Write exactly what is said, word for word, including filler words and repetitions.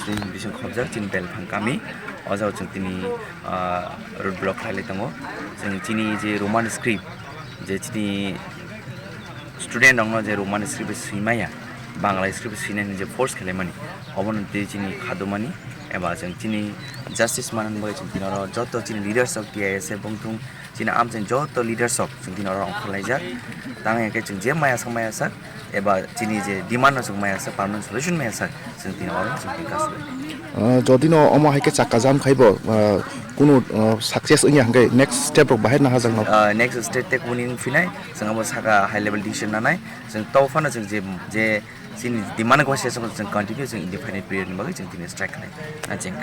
Chini bising khobjak chini belphang kami, o jaga chwng tini, ah, road block khlai lai tongo. Chwng chini je Roman script, je chini student rokno je Roman script swi maya, Bangla script swinani je force khlaimani, obono tei chini khadumani, eba chwng chini justice manani bagwi chwng tini oro joto chini leaders of T I S F wngthung, chini amchaini joto leaders rok chwng tini oro ongkhorlaijak. Tang hwnkhe chwng je maya sak maya sak, eba chini je demand no chwng maya sak, permanent solution maya sak, chwng tini oro chwng tini kasu. Ah, jodi no omo hai khe chakka jam khai bo, ah, kunu, ah, success wngya hwnkhe next step rok bahai naharjak no? Ah, next step tei kuni wng phinai, chwng abo saka high level decision nanai, chwng to phano chwng je, je chini demand ko se chwng continue chwng indefinite period ni bagwi chwng tini strike khlai. Aching.